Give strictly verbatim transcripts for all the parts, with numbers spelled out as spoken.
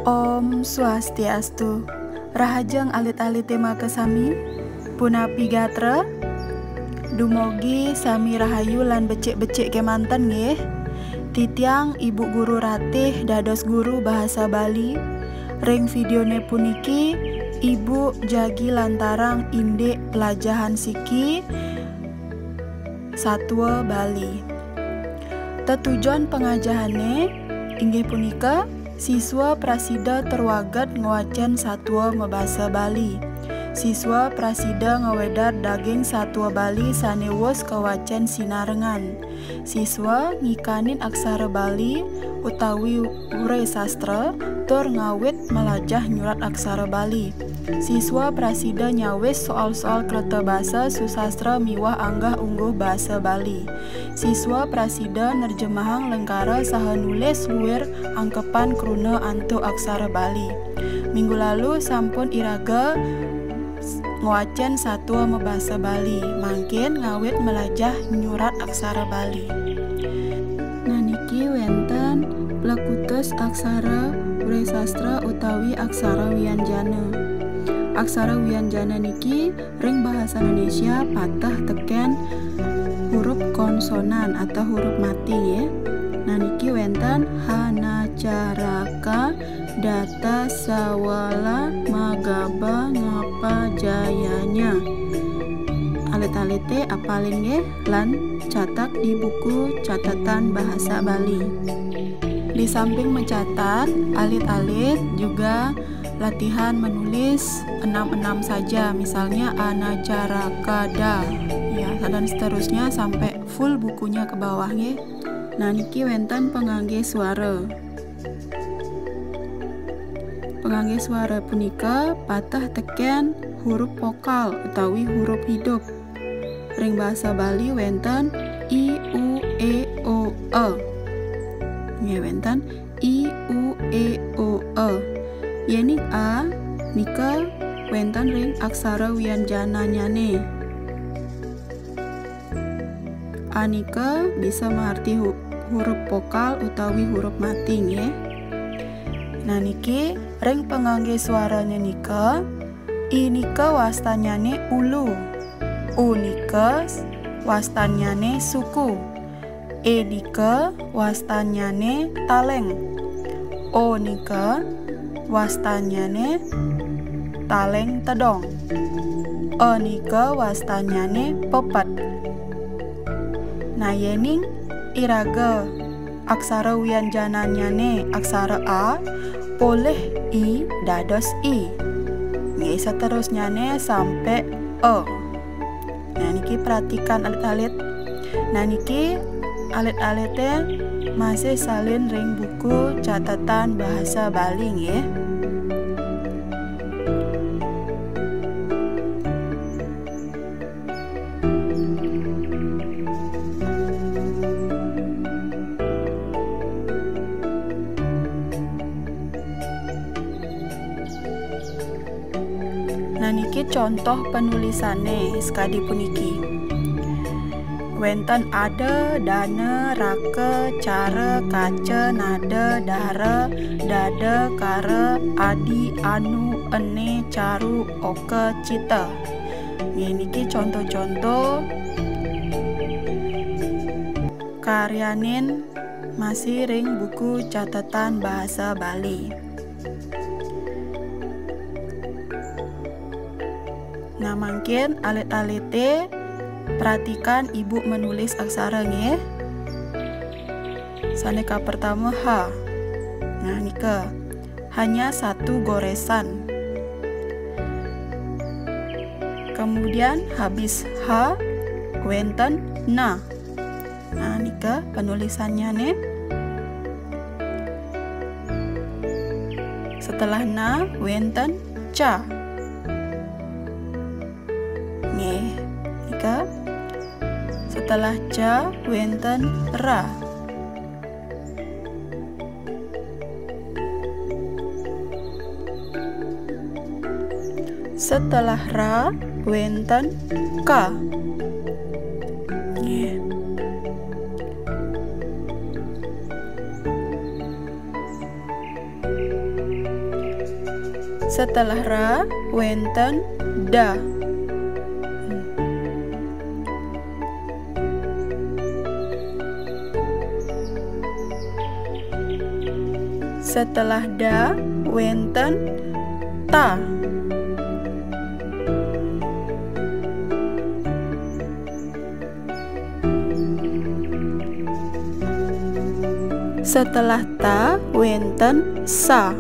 Om Swastiastu. Rahajeng alit-alite makasami. Punapi gatra? Dumogi sami rahayu lan becik-becik kemanten nggih. Titiang Ibu Guru Ratih dados guru bahasa Bali. Ring videone puniki, Ibu jagi lantarang indik pelajahan siki satua Bali. Tetujon pangajahane inggih punika siswa prasida terwaget ngwacen satua mabasa Bali. Siswa prasida ngawedar daging satua Bali sane wus kawacen sinarengan. Siswa ngikanin aksara Bali utawi ure sastra tur ngawit malajah nyurat aksara Bali. Siswa prasida nyawis soal-soal kreta basa, susastra miwah anggah-ungguh basa Bali. Siswa prasida nerjemahang lengkara saha nulis luir angkepan kruna antuk aksara Bali. Minggu lalu sampun iraga ngwacen satua mabasa Bali, mangkin ngawit malajah nyurat aksara Bali. Nah, niki wenten plekutus aksara ure sastra utawi aksara wianjana. Aksara wianjana niki ring bahasa Indonesia pateh teken huruf konsonan atau huruf mati, nggih. Nah, niki wenten hanacaraka, data sawala, magaba, ngapa jayanya. Alit-alite apalin nggih lan catat di buku catatan bahasa Bali. Di samping mencatat, alit-alit juga latihan menulis enam-enam saja, misalnya anacarakada, ya, dan seterusnya sampai full bukunya ke bawah, nggih. Nah, niki wenten pangangge suara. Pangangge suara punika pateh teken huruf vokal utawi huruf hidup. Ring basa Bali wenten i, u, e, o, e. Nggih, wenten i, u, e, o, e. Yening a nika wenten ring aksara wianjananyane. A nika bisa maarti hu-, huruf vokal utawi huruf mati, nggih. Nah, niki ring pangangge suaranya nika, i nika wastanyane ulu, u nika s-, wastanyane suku, e nika wastanyane taleng, o nika wastanyane taleng tedong, e nika wastanyane pepet. Nah, yening iraga aksara wianjananyane aksara a, polih i dados i. Nggih, seterusnyane sampai e. Nah, niki perhatikan alit-alit. Nah, niki alit-alite masih salin ring buku catatan bahasa Bali, nggih. Nah, niki contoh penulisane sekadi puniki. Wenten ada, dana, raka, cara, kaca, nada, dara, dada, kara, adi, anu, ene, caru, oka, cita. Nggih, niki contoh-contoh karyanin masih ring buku catatan bahasa Bali. Nah, mangkin alit-alite perhatikan ibu menulis aksara, nggih. Sane kapertama ha. Nah, nika. Hanya satu goresan. Kemudian habis ha, wenten na. Nah, nika penulisannyane. Setelah na, wenten ca. Nggih, nika. Setelah ca, wenten ra. Setelah ra, wenten ka. Nggih. Setelah ra, wénten da. Setelah da, wénten ta. Setelah ta, wénten sa.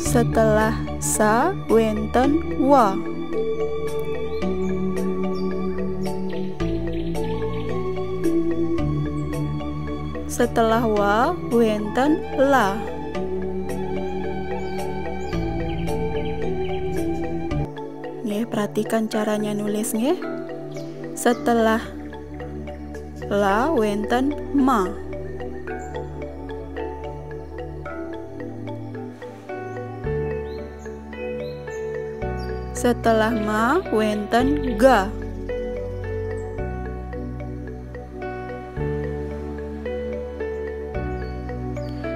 Setelah sa, wénten wa. Setelah wa, wénten la. Nggih, perhatikan caranya nulis, nggih. Setelah la, wénten ma. Setelah ma, wénten ga.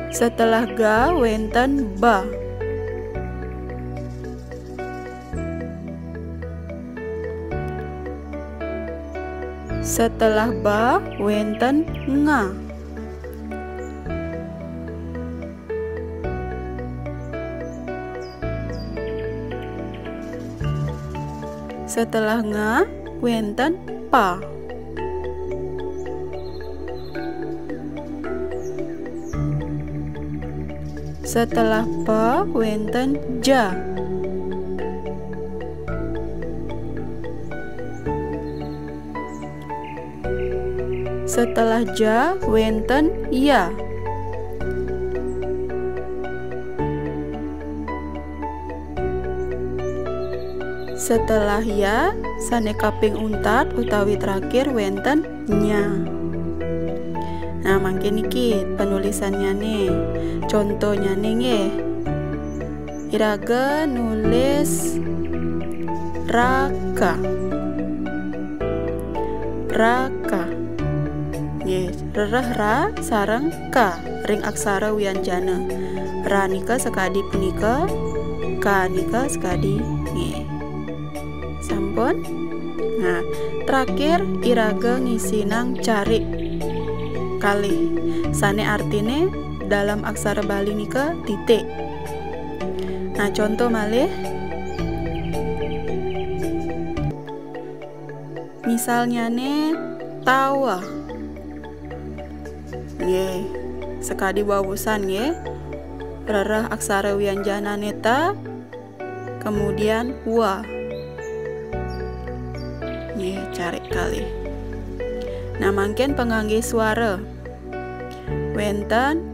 Setelah ga, wénten ba. Setelah ba, wénten nga. Setelah nga, wénten pa. Setelah pa, wénten ja. Setelah ja, wénten ya. Setelah ya, sané kaping untat utawi terakhir, wénten nya. Nah, mangkin niki penulisannya nih. Contohnya nih, nggih. Iraga nulis raka. Raka. Nggih, rereh ra sareng ka ring aksara wianjana. Ra nika sakadi punika, ka nika sakadi, nggih. Sampun? Nah, terakhir iraga ngisinang carik kalih. Sané artiné dalam aksara Bali nika titik. Nah, contoh malih. Misalnyané tawa. Nggih, sakadi wawusan nggih. Rereh aksara wianjanané ta, kemudian wa. Nggih, carik kalih. Nah, mangkin pangangge suara. Wénten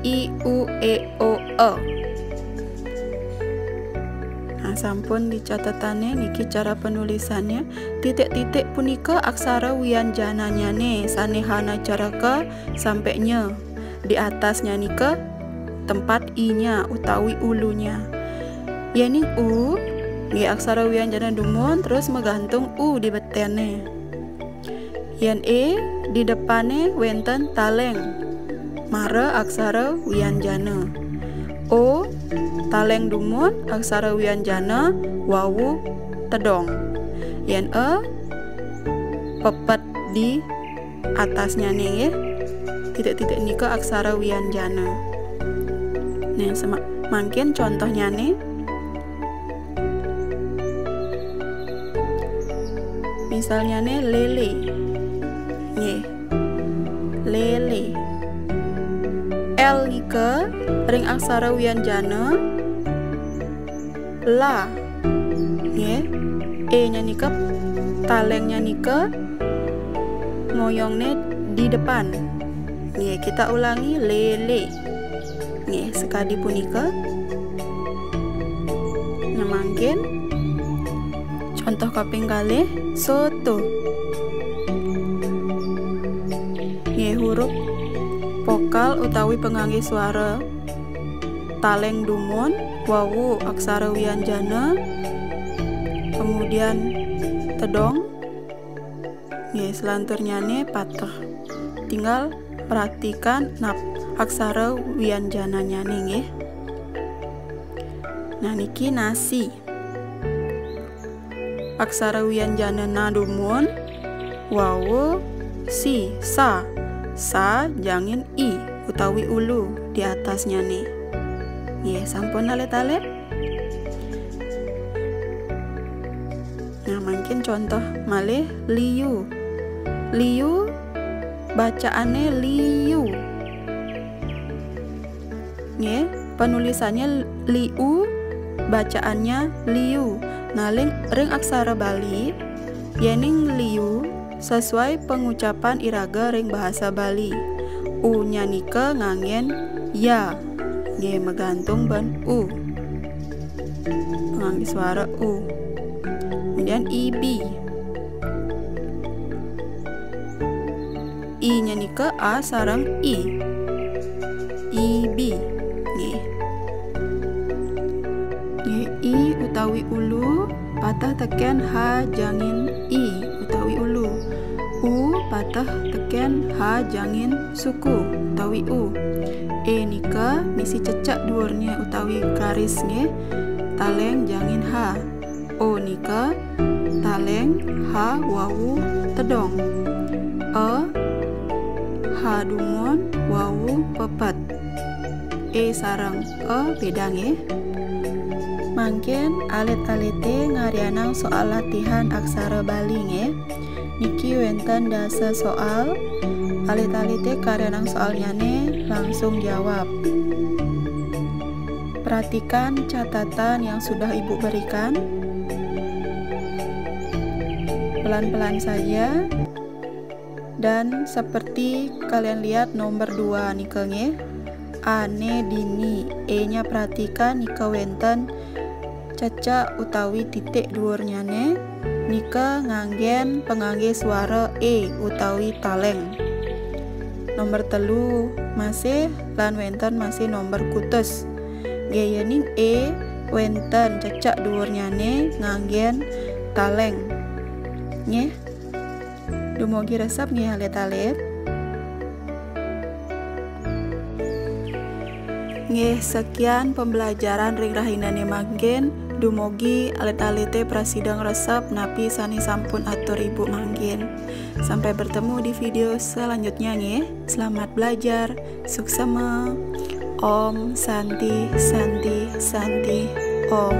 i, u, e, o, e. Nah, sampun dicatetane niki cara penulisannya. Titik-titik punika aksara wianjananyane sane hana caraka sampe nya. Di atasnya nika tempat i-nya utawi ulunya. Yening u, nggih aksara wianjana dumun terus magantung u di betene. Yen e, di depane wenten taleng, mara aksara wianjana. O, taleng dumun aksara wianjana wawu tedong. Yen e, pepet di atasnyane nggih. Titik-titik nika aksara wianjana. Nah, sema-, mangkin contohnyane. Misalnyane lele. Nggih. Lele. L nika ring aksara wianjana la. Nggih. E-nya nika, talengnya nika ngoyongne di depan. Nggih, kita ulangi, lele. Nggih, sekadi punika. Nah, mangkin contoh kaping kalih, soto. Nggih, huruf vokal utawi pangangge suara taleng dumun, wawu aksara wianjana, kemudian tedong, Nggih, selanturnyane pateh. Tinggal perhatikan nap-, aksara wianjananyane nggih. Nah, niki nasi. Aksara wianjana na dumun, wawu, si, sa. Sa jangin i utawi ulu di atasnyane. Nggih, sampun alit-alit? Nah, mangkin contoh malih liu. Liu, bacaane liu. Nggih, penulisannya liu, bacaannya liu. Nah, ring, ring aksara Bali, yening liu sesuai pengucapan iraga ring bahasa Bali. U-nya nika nganggen ya. Nggih, magantung ban u. Ngangge suara u. Kemudian ibi. I-nya nika a sareng i. Ibi. Nggih. Nggih, i utawi ulu pateh teken ha jangin i utawi ulu. U pateh teken ha jangin suku utawi u. E nika misi cecek duurnya utawi garis nggih. Taleng jangin ha. O nika taleng ha wawu tedong. E ha dumun wawu pepet. E sareng e beda nggih. Mangkin alit-alite ngaryanang soal latihan aksara Bali nggih. Niki wenten dasa soal. Alit-alite karyanang soalnyane langsung jawab. Perhatikan catatan yang sudah Ibu berikan. Pelan-pelan saja. Dan seperti kalian lihat nomor dua nika nggih. Ane dini. E-nya perhatikan nika wenten cecek utawi titik duurnyane. Nika nganggen pangangge suara e utawi taleng. Nomor telu masih lan wenten masih nomor kutus. Nggih, yening e wenten cecek duurnyane nganggen taleng. Nggih. Dumugi resep nggih alit-alit. Nggih, sekian pembelajaran ring rahinane mangkin. Dumugi alit-alite prasida ngresep napi sane sampun atur Ibu mangkin. Sampai bertemu di video selanjutnya nggih. Selamat belajar. Suksema. Om Santi, Santi, Santi, Om.